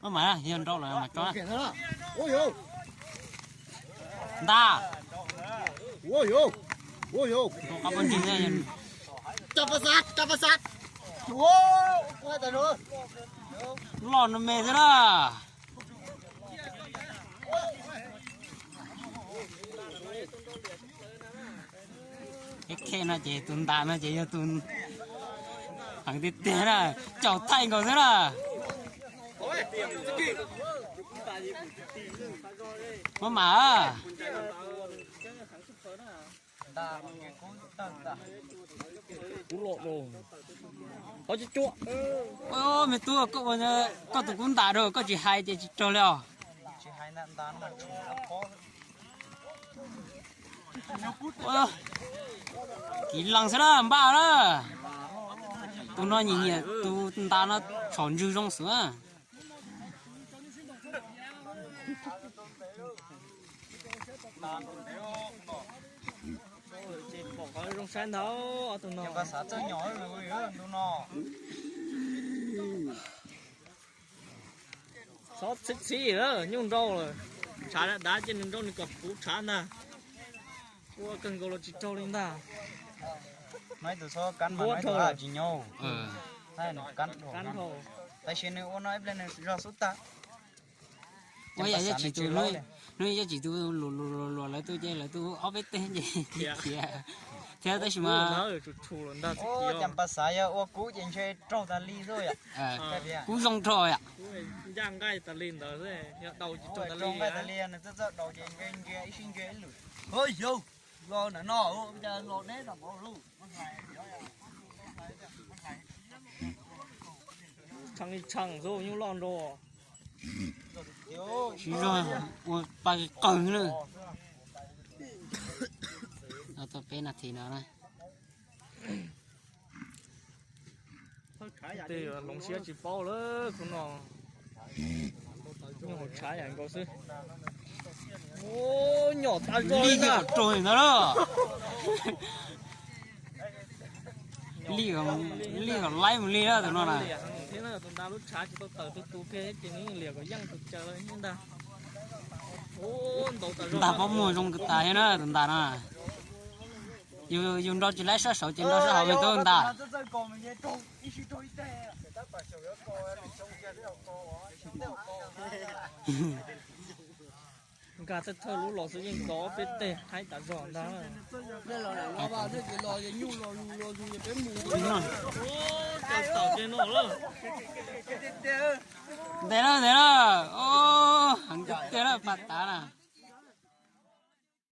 Ua mas yog nrau lawm mas tso. Nta. Rau qab pob ntseg. Loj no me xwb na. Ib khe no ces tus ntas no ces yog tus heev tiag tiag na, caum thaij nkaus xwb na. Muab mas. Me tub, koj tus kub ntas rau koj tsis hais ces tsis raug li os. Kiv lees xwb na, npaj na. Tus no nyiam nyiam tus ntas no, tshom ntswg zoo xwb. Zoo saib ntag, ob tug no. Txhob txhib txhib lawm, nyuj nrau lawm. Tshav dav dav ces nws nrau nws kom puv tshav ntag. Ua kawg nkaus los tsis raug li ntag. Npua dhau lawm. Tab sis nws ua no ib pliag nws zog xub tag. Ua yam yog tsis tus, hnub yog tsis tus luam luam luam lawv tus ces lawv tus ob peb teg ces khiav thiab tab sis mas. Cas pas xav yog ua kub ces ntshe raug tas li xwb yom. Kub zoo rau yom. Ncaj nqaij tas li ntawd, yog daus ces raug tas li, nws txawj txawj daus ces ntsia ib sij ntsia ib lwm. Los ntawm no, los neb los. Tshee li tshee xwb nyuj loj nrau. Siv zog ua pa qawg na. Tau peb nas this no na. Tej hloov siab tsis paub lawm khub no. Nyuj hauv tshav yam nkaus xwb. Nyom tas zog li ntag. Raug li ntawd lawm. Li kom laib mus li na tus no na. Thiab tus ntas lub tshav tsis tau tawm tus tus kiag ces nws liam kom yeej tus caws li ntag. Ntas pob muag zoo kawg tas thiab na tus ntas no. Yus nrau tsis laib sab saud ces nrau sab hauv me tub ntas. Nkag thawj thawj lub los xwb yeej tau peb teg haib tas zog ntag. Ntes na, ntes na. Heev tiag tiag na, pas tav na.